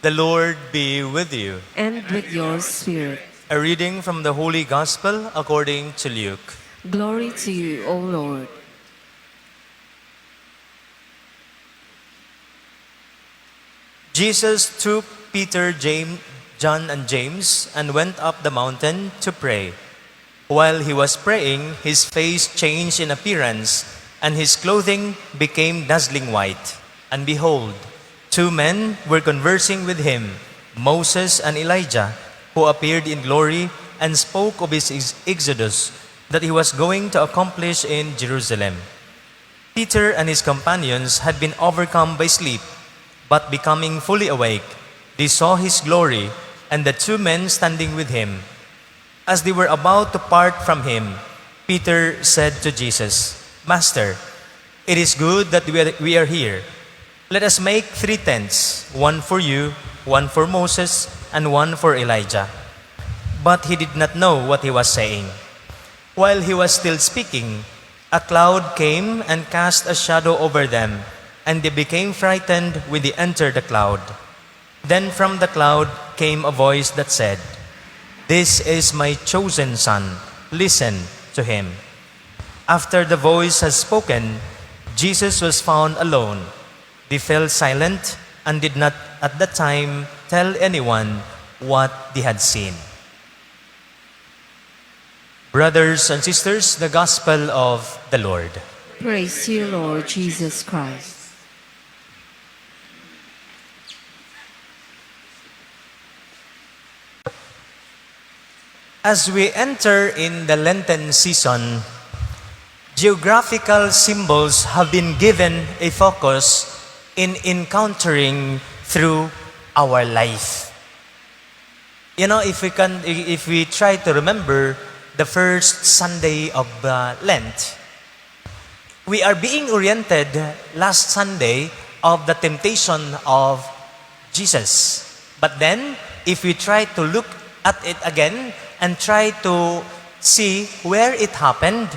The Lord be with you. And with your spirit. A reading from the Holy Gospel according to Luke. Glory to you, O Lord. Jesus took Peter, James, John, and James and went up the mountain to pray. While he was praying, his face changed in appearance, and his clothing became dazzling white. And behold, two men were conversing with him, Moses and Elijah, who appeared in glory and spoke of his exodus that he was going to accomplish in Jerusalem. Peter and his companions had been overcome by sleep, but becoming fully awake, they saw his glory and the two men standing with him. As they were about to part from him, Peter said to Jesus, "Master, it is good that we are here. Let us make three tents, one for you, one for Moses, and one for Elijah." But he did not know what he was saying. While he was still speaking, a cloud came and cast a shadow over them, and they became frightened when they entered the cloud. Then from the cloud came a voice that said, "This is my chosen son. Listen to him." After the voice had spoken, Jesus was found alone. They fell silent and did not at that time tell anyone what they had seen. Brothers and sisters, the gospel of the Lord. Praise to you, Lord Jesus Christ. As we enter in the Lenten season, geographical symbols have been given a focus in encountering through our life. If we try to remember the first Sunday of Lent, we are being oriented last Sunday of the temptation of Jesus. But then, if we try to look at it again and try to see where it happened,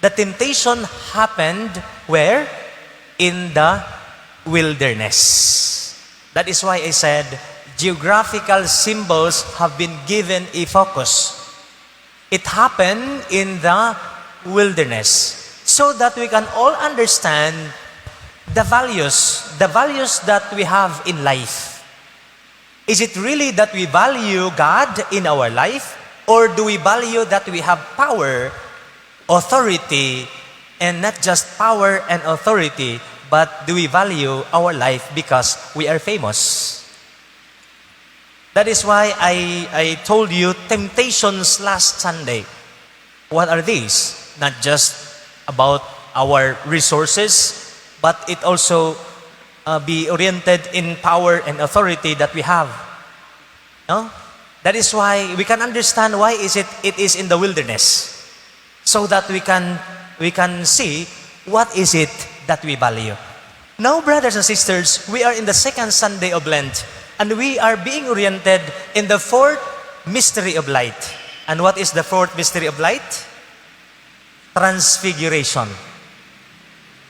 the temptation happened where? In the wilderness. That is why I said geographical symbols have been given a focus. It happened in the wilderness so that we can all understand the values that we have in life. Is it really that we value God in our life, or do we value that we have power, authority, and not just power and authority, but do we value our life because we are famous? That is why I told you temptations last Sunday. What are these? Not just about our resources, but it also be oriented in power and authority that we have. No? That is why we can understand why is it it is in the wilderness, so that we can see what is it that we value. Now, brothers and sisters, we are in the second Sunday of Lent, and we are being oriented in the fourth mystery of light. And what is the fourth mystery of light? Transfiguration.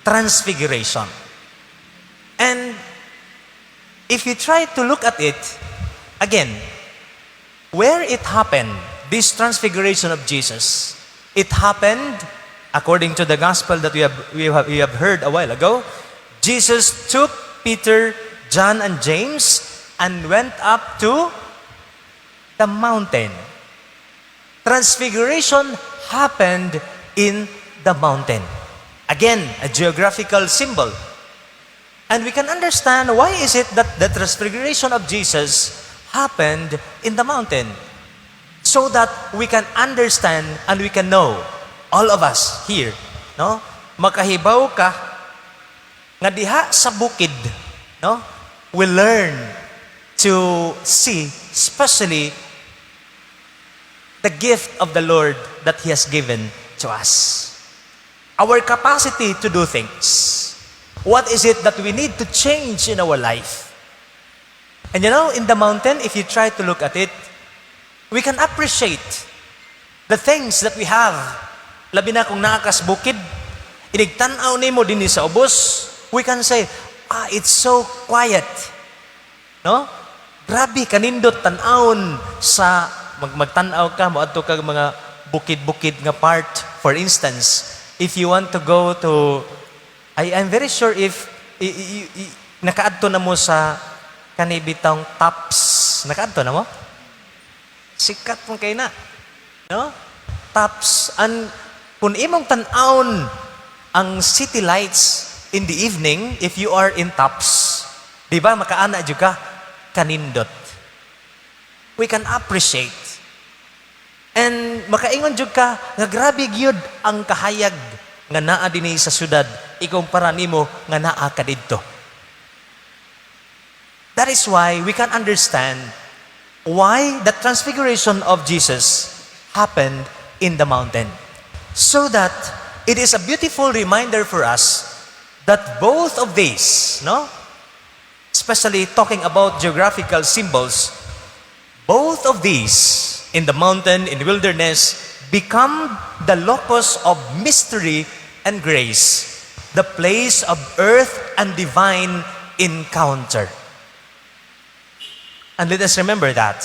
Transfiguration. And if you try to look at it, again, where it happened, this transfiguration of Jesus, it happened, according to the gospel that we have heard a while ago, Jesus took Peter, John, and James and went up to the mountain. Transfiguration happened in the mountain. Again, a geographical symbol. And we can understand why is it that the transfiguration of Jesus happened in the mountain. So that we can understand and we can know, all of us here, no? Makahibaw ka nga diha sa bukid, no? We learn to see, especially the gift of the Lord that He has given to us. Our capacity to do things. What is it that we need to change in our life? And in the mountain, if you try to look at it, we can appreciate the things that we have. Labi na kung naa kas bukid, inig tan-aw nimo dinhi sa ubos, we can say, "Ah, it's so quiet." No? Grabe kanindot tan-awon sa magtan-aw ka, moadto kag mga bukid-bukid nga part. For instance, if you want to go to, I'm very sure if nakaadto na mo sa kani bitawng Tops. Nakaadto na mo? Sikat man kaayo na. No? Tops. And kung imong tan-awon ang city lights in the evening, if you are in Tops, di ba, makaana jud ka, kanindot. We can appreciate. And makaingon jud ka nga grabe gyud ang kahayag nga naa dinhi sa syudad ikumpara nimo nga naa ka didto. That is why we can understand why the transfiguration of Jesus happened in the mountain. So that it is a beautiful reminder for us that both of these, no? Especially talking about geographical symbols, both of these in the mountain, in the wilderness, become the locus of mystery and grace, the place of earth and divine encounter. And let us remember that.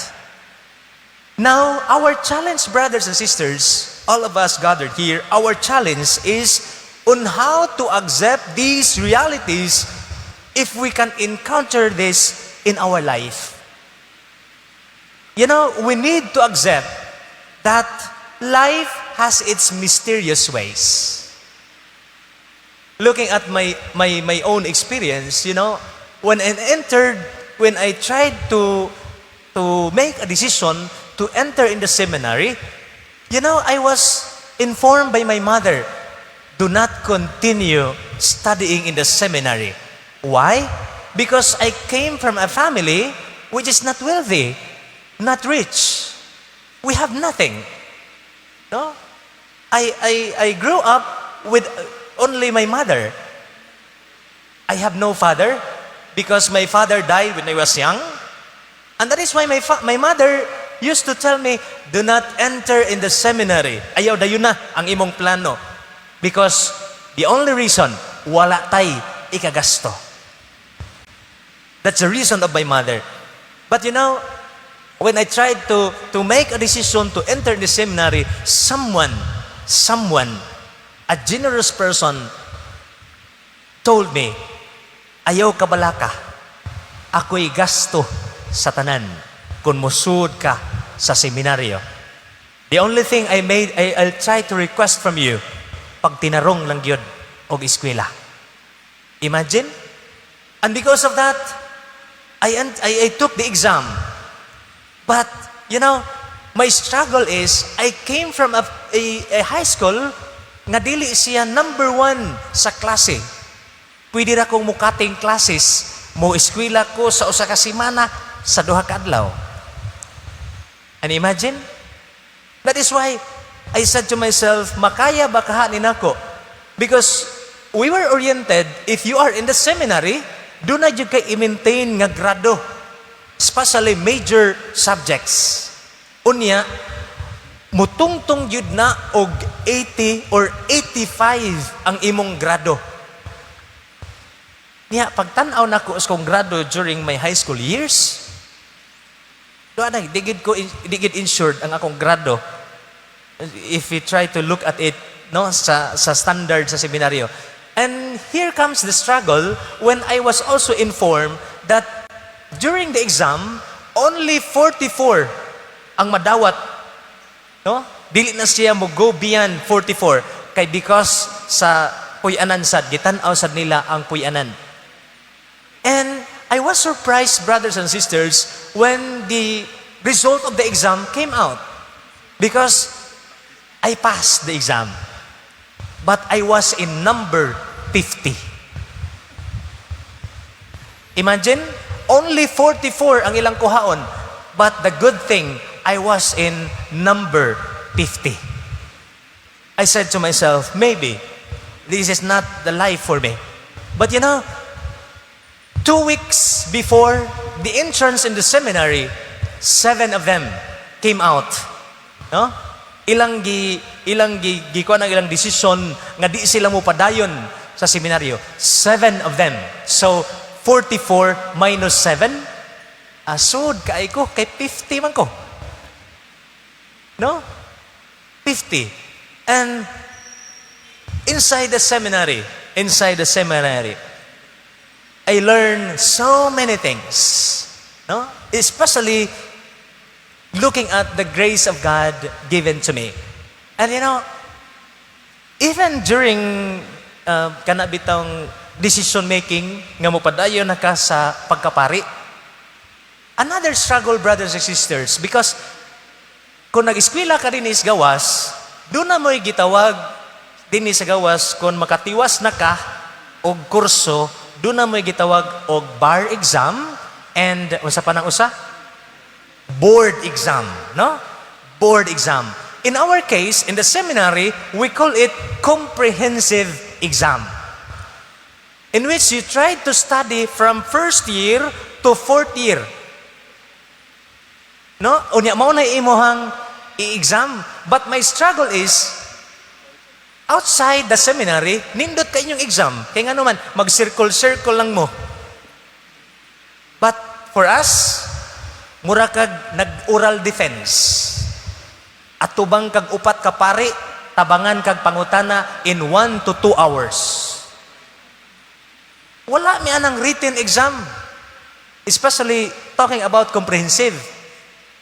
Now, our challenge, brothers and sisters, all of us gathered here, our challenge is on how to accept these realities if we can encounter this in our life. We need to accept that life has its mysterious ways. Looking at my own experience, when I tried to make a decision to enter in the seminary, I was informed by my mother, "Do not continue studying in the seminary." Why? Because I came from a family which is not wealthy, not rich. We have nothing. No? I grew up with only my mother. I have no father because my father died when I was young. And that is why my mother used to tell me, "Do not enter in the seminary. Ayaw dayon na ang imong plano." Because the only reason, wala tay ikagasto. That's the reason of my mother. But when I tried to make a decision to enter the seminary, someone, a generous person, told me, "Ayaw kabalaka, ako'y gasto sa tanan kung musulod ka sa seminaryo. The only thing I'll try to request from you, pagtinarong lang gyud og eskwela." Imagine? And because of that, I took the exam. But my struggle is, I came from a high school nga dili siya number one sa klase. Pwede ra kong mu-cutting classes, mo eskwela ko sa usa ka semana sa duha ka adlaw. And imagine, that is why I said to myself, "Makaya ba kaha ni nako?" Because we were oriented, if you are in the seminary, duna jud kay i-maintain nga grado. Especially major subjects. Unya, mutungtong jud na og 80 or 85 ang imong grado. Niya, pagtan-aw nako sa kong grado during my high school years, doon na, di gid insured ang akong grado. If we try to look at it, no, sa standard sa seminaryo. And here comes the struggle when I was also informed that during the exam, only 44 ang madawat. No? Dili na siya mo go beyond 44 kay because sa puy-anan sad, gitan-aw sad nila ang puy-anan. And I was surprised, brothers and sisters, when the result of the exam came out. Because I passed the exam. But I was in number 50. Imagine, only 44 ang ilang kuhaon. But the good thing, I was in number 50. I said to myself, "Maybe this is not the life for me." But 2 weeks before the entrance in the seminary, seven of them came out. No? Ilang gi gikuha ng ilang desisyon nga di sila mo padayon sa seminaryo. Seven of them. So 44 minus 7, Asod kay ko, kay 50 man ko. No? 50. And inside the seminary, I learned so many things. No? Especially looking at the grace of God given to me. And even during kana bitang decision making nga mopadayon na ka sa pagkapari, another struggle, brothers and sisters, because kung nag-eskwela ka dinhi sa gawas, duna mo'y gitawag dinhi sa gawas, kung makatiwas na ka og kurso, duna mo'y gitawag og bar exam and unsa pa nang usa? Board exam, no? Board exam. In our case, in the seminary, we call it comprehensive exam, in which you try to study from first year to fourth year. No? Unya mao na imuhang i-exam. But my struggle is outside the seminary, nindot kay inyong exam. Kay ngano man, mag-circle-circle lang mo. But for us, mura kag nag-oral defense. Atubang kag upat ka pari, tabangan kag pangutana in 1 to 2 hours. Wala mi anang written exam. Especially talking about comprehensive.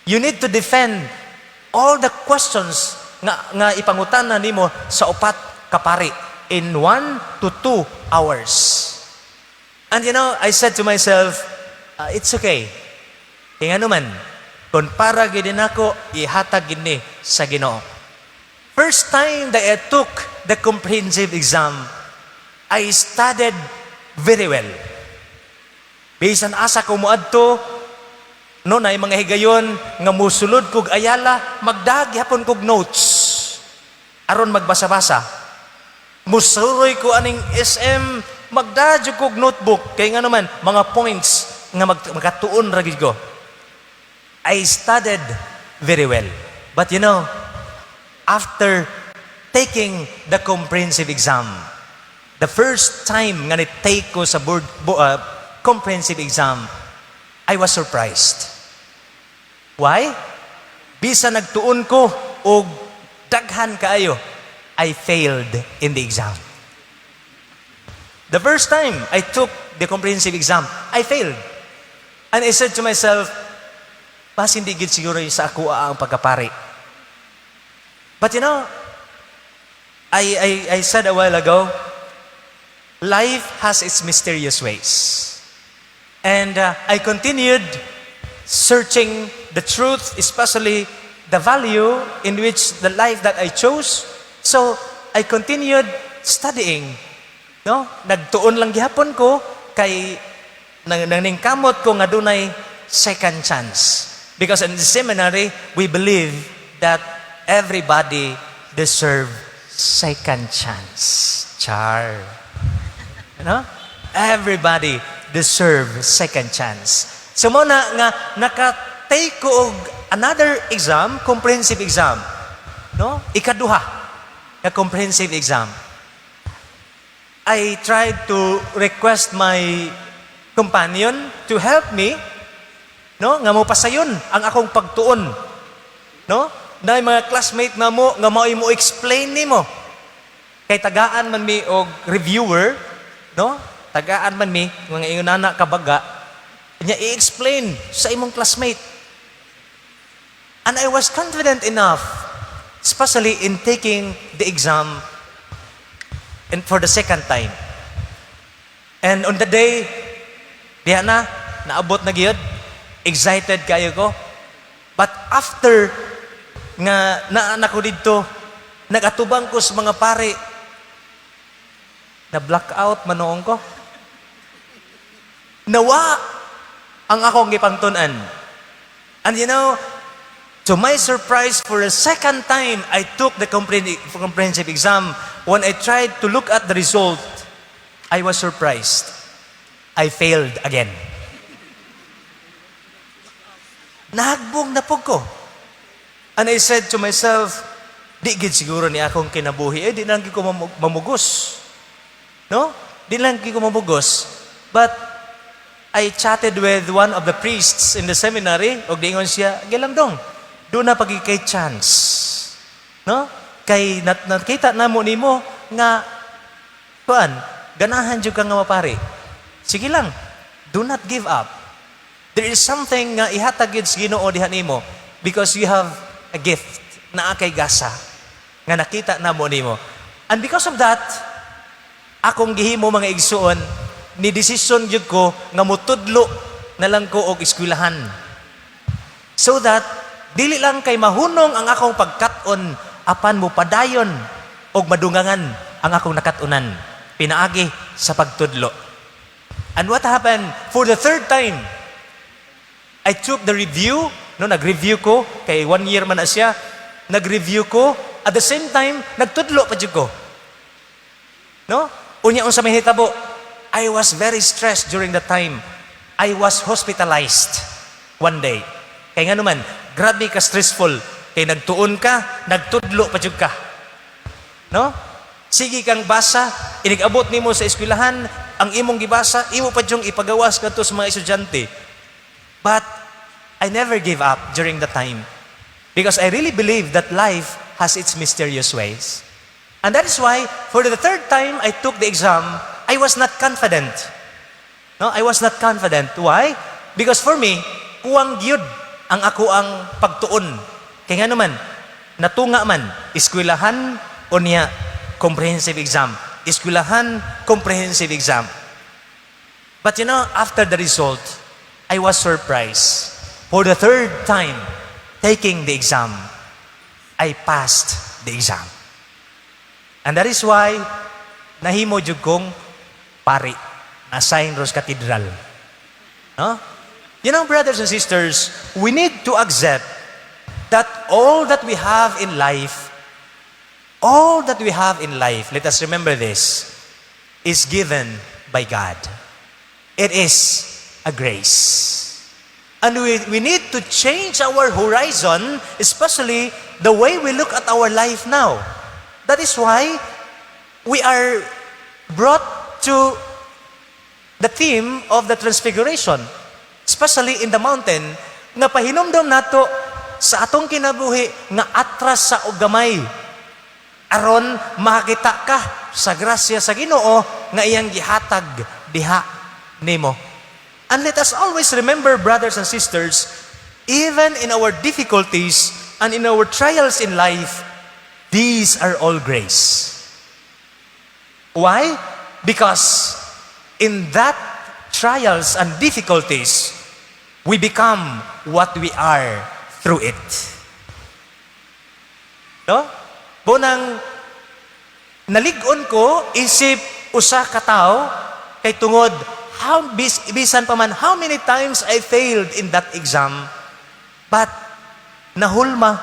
You need to defend all the questions nga ipangutana nimo sa upat ka pari in 1 to 2 hours. And I said to myself, "It's okay. Kay ngano man, kung para gyud nako, ihatag gyud ni sa Ginoo." First time that I took the comprehensive exam, I studied very well. Bisan asa ko moadto, no, na mga higayon nga musulod kog Ayala, magdala gyapon kog notes aron magbasa-basa. Musuroy ko aning SM, magdala jud kog notebook kay ngano man, mga points nga makatuon ra gid ko. I studied very well. But after taking the comprehensive exam, the first time nga ni-take ko sa board comprehensive exam, I was surprised. Why? Bisa nagtuon ko og daghan kaayo, I failed in the exam. The first time I took the comprehensive exam, I failed. And I said to myself, "Basin di gid siguro sa ako ang pagkapari." But I said a while ago, life has its mysterious ways. And I continued searching the truth, especially the value in which the life that I chose. So I continued studying. No? Nagtuon lang gihapon ko kay nang naningkamot ko nga dunay second chance. Because in the seminary, we believe that everybody deserve second chance. Char. No? Everybody deserve second chance. So mao na nga naka-take ko og another exam, comprehensive exam. No? Ikaduha nga comprehensive exam. I tried to request my companion to help me, no, nga mo pasayon ang akong pagtuon, no, na mga classmate na mo nga mao'y mo explain nimo kay tagaan man mi og reviewer, no, tagaan man mi mga ingon ana kabaga niya i-explain sa imong classmate. And I was confident enough, especially in taking the exam and for the second time. And on the day, diha na, naabot na gyud, excited kayo ko. But after nga naa na ko didto, nagatubang ko sa mga pare, na blackout man nuon ko. Nawa ang akong gipangtun-an. And to my surprise, for the second time, I took the comprehensive exam. When I tried to look at the result, I was surprised. I failed again. Nahagbong na pud ko. And I said to myself, "Di gid siguro ni akong kinabuhi. Eh, di lang gid ko mamugos. No? Di lang gid ko mamugos." But I chatted with one of the priests in the seminary, ug niingon siya, "Gilang dong, duna pa kay chance. No? Kay nakita namo nimo nga kuan, ganahan jud ka nga mapari. Sige lang, do not give up. There is something nga ihatag gyud sa Ginoo diha nimo because you have a gift, naa kay gasa nga nakita namo nimo." And because of that, akong gihimo, mga igsuon, ni desisyon gyud ko nga mutudlo na lang ko og eskwelahan. So that dili lang kay mahunong ang akong pagkat-on, apan mo padayon og madungangan ang akong nakat-unan pinaagi sa pagtudlo. And what happened? For the third time, I took the review, no, nag-review ko kay one year man na siya. Nag-review ko, at the same time nagtudlo pa jud ko. No? Unya, unsa may hitabo? I was very stressed during the time. I was hospitalized one day. Kay nga naman, grabe ka stressful. Kay nagtuon ka, nagtudlo pa jud ka. No? Sige kang basa, inig-abot nimo sa eskwelahan, ang imong gibasa, imo pa jung ipagawas kadto sa mga estudyante. But I never gave up during the time because I really believe that life has its mysterious ways. And that is why, for the third time I took the exam, I was not confident. No, I was not confident. Why? Because for me, kuwang gyud ang ako ang pagtuon. Kay nga naman, natunga man, eskwelahan unya comprehensive exam. Eskwelahan, comprehensive exam. But after the result, I was surprised. For the third time, taking the exam, I passed the exam. And that is why, nahimo jud kong pari, na-assign ros cathedral. No? Brothers and sisters, we need to accept that all that we have in life, all that we have in life, let us remember this, is given by God. It is a grace. And we need to change our horizon, especially the way we look at our life now. That is why we are brought to the theme of the Transfiguration, especially in the mountain, nga pahinumdom nato sa atong kinabuhi nga atras sa og gamay aron makakita ka sa grasya sa Ginoo nga iyang gihatag diha nimo. And let us always remember, brothers and sisters, even in our difficulties and in our trials in life, these are all grace. Why? Because in that trials and difficulties, we become what we are through it. No? Mao nang nalig-on ko isip usa ka tawo kay tungod how bisan pa man how many times I failed in that exam, but nahulma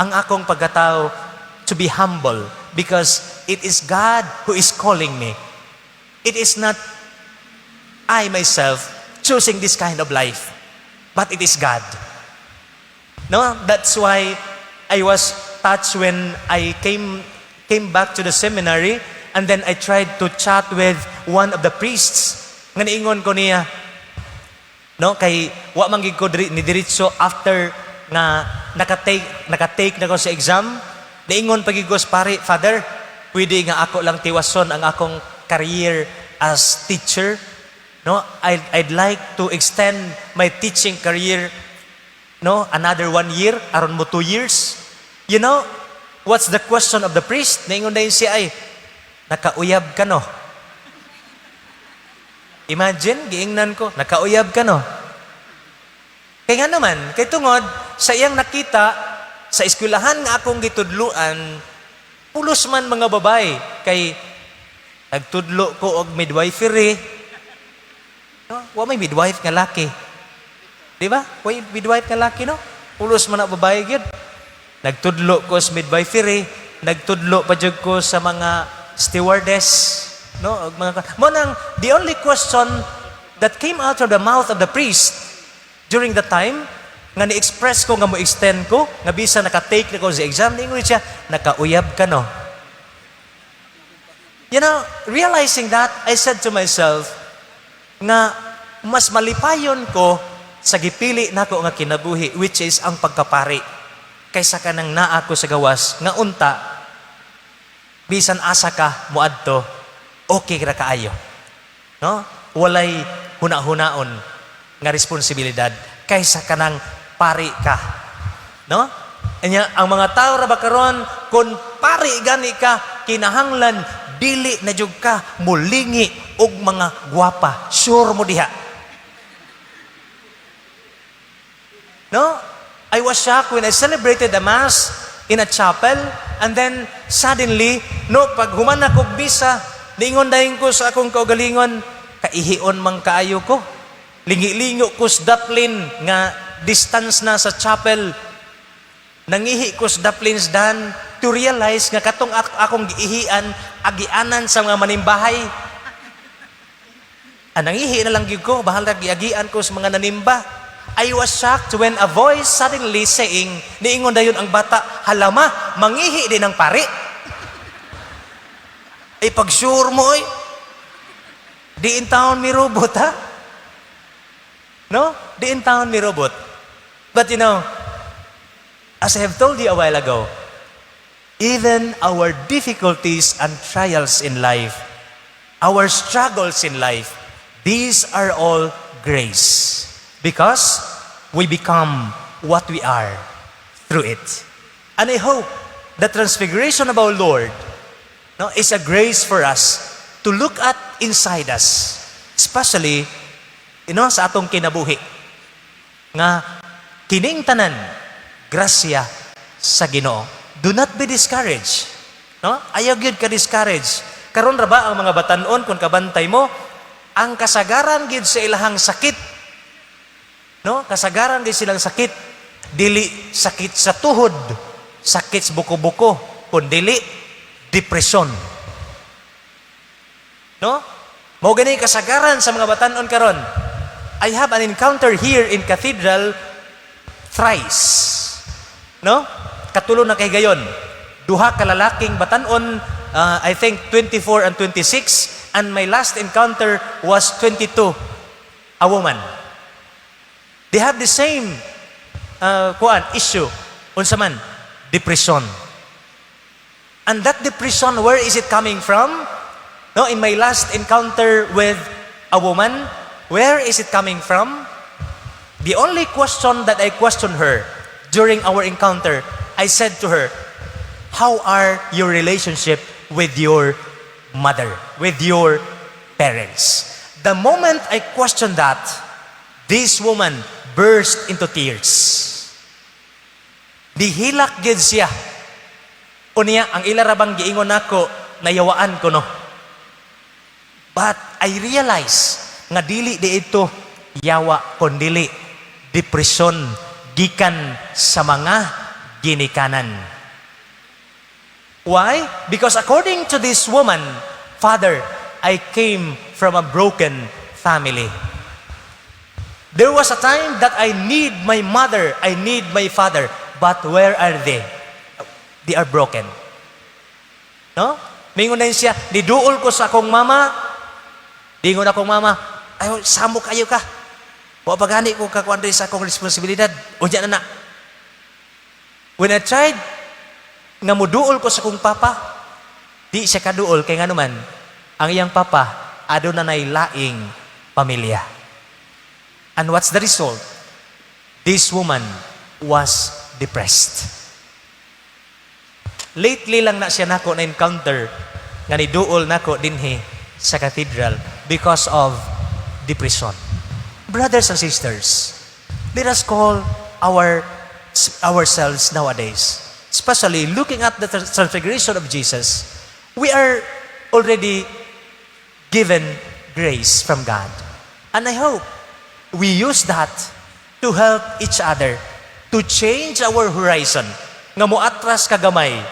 ang akong pagkatao to be humble because it is God who is calling me. It is not I myself choosing this kind of life, but it is God. No, that's why I was touched when I came back to the seminary and then I tried to chat with one of the priests. Nga niingon ko niya, no, kay wa man gid ko diri, ni diretso after nga naka-take na ko sa exam, niingon pa gid ko sa pare, "Father, pwede nga ako lang tiwason ang akong career as teacher? No, I'd like to extend my teaching career, no, another one year, aron mo 2 years." You know what's the question of the priest? Niingon dayon siya ay, "Nakauyab ka, no?" Imagine, giingnan ko, "Nakauyab ka, no?" Kay nga naman, kay tungod sa iyang nakita sa eskwelahan nga akong gitudluan, pulos man mga babae kay nagtudlo ko og midwifery. No, wa may midwife nga laki. Di ba? Wa may midwife nga laki, no? Pulos man ang babae gyud. Nagtudlo ko sa midwifery, nagtudlo pa jud ko sa mga stewardess, no? Og mga mao nang the only question that came out of the mouth of the priest during the time nga ni-express ko nga mo extend ko nga bisa naka-take na ko sa exam, niingon siya, "Nakauyab ka, no?" Realizing that, I said to myself nga Mas malipayon ko sa gipili nako nga kinabuhi, which is ang pagkapari, kaysa kanang naa ko sa gawas nga unta bisan asa ka moadto, okay ra kaayo, no? Walay huna-hunaon nga responsibilidad kaysa kanang pari ka, no? Anya ang mga tao ra ba karon, kung pari gani ka, kinahanglan dili na jud ka mulingi og mga gwapa. Sure mo diha, no? I was shocked when I celebrated the Mass in a chapel and then suddenly, no, pag human ako og misa, niingon dayon ko sa akong kaugalingon, "Kaihion man kaayo ko." Lingi-lingo ko sa daplin nga distance na sa chapel. Nangihi ko sa daplin dan to realize nga katong akong giihian, agianan sa mga manimbahay. Ah, nangihi na lang gyud ko, bahala giagian ko sa mga nanimba. I was shocked when a voice suddenly saying, niingon dayon ang bata, "Hala ma, mangihi din ang pari." Ay, pag sure mo, oy. Di intawon mi robot, ha? No? Di intawon mi robot. But as I have told you a while ago, even our difficulties and trials in life, our struggles in life, these are all grace. Because we become what we are through it. And I hope the transfiguration of our Lord, no, is a grace for us to look at inside us, especially sa atong kinabuhi. Nga kining tanan grasya sa Ginoo. Do not be discouraged. No? Ayaw gyud ka discourage. Karon ra ba ang mga batan-on, kung kabantay mo, ang kasagaran gyud sa ilahang sakit, no? Kasagaran gyud silang sakit, dili sakit sa tuhod, sakit sa buko-buko, kundili depression. No? Mao gani kasagaran sa mga batan-on karon. I have an encounter here in Cathedral thrice. No? Katulo na kay gayon. Duha ka lalaking batan-on, I think 24 and 26, and my last encounter was 22, a woman. They have the same kuan issue. Unsa man? Depression. And that depression, where is it coming from? No, in my last encounter with a woman, where is it coming from? The only question that I questioned her during our encounter, I said to her, "How are your relationship with your mother, with your parents?" The moment I questioned that, this woman burst into tears. Dihilak gid siya. Unya, ang ila ra bang giingon nako, nayawaan ko, no. But I realize nga dili di ito yawa kundili depression gikan sa mga ginikanan. Why? Because according to this woman, "Father, I came from a broken family. There was a time that I need my mother, I need my father, but where are they? They are broken." No? Mingon na siya, "Niduol ko sa akong mama, dingon akong mama, ay, samo kayo ka. Wa pa gani ko kakuan diri sa akong responsibilidad. Unya na na. When I tried nga muduol ko sa akong papa, di siya kaduol kay ngano man, ang iyang papa aduna nay laing pamilya." And what's the result? This woman was depressed. Lately lang na siya nako na encounter nga niduol nako dinhi sa cathedral because of depression. Brothers and sisters, let us call ourselves nowadays, especially looking at the transfiguration of Jesus, we are already given grace from God. And I hope we use that to help each other to change our horizon. Nga muatras ka gamay,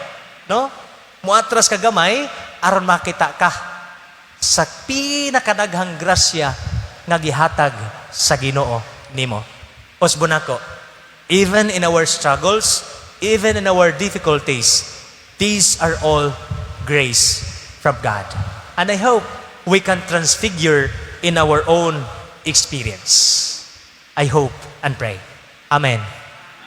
no? Muatras ka gamay aron makita ka sa pinakadaghang grasya nga gihatag sa Ginoo nimo. Usbon nako, even in our struggles, even in our difficulties, these are all grace from God. And I hope we can transfigure in our own experience. I hope and pray. Amen.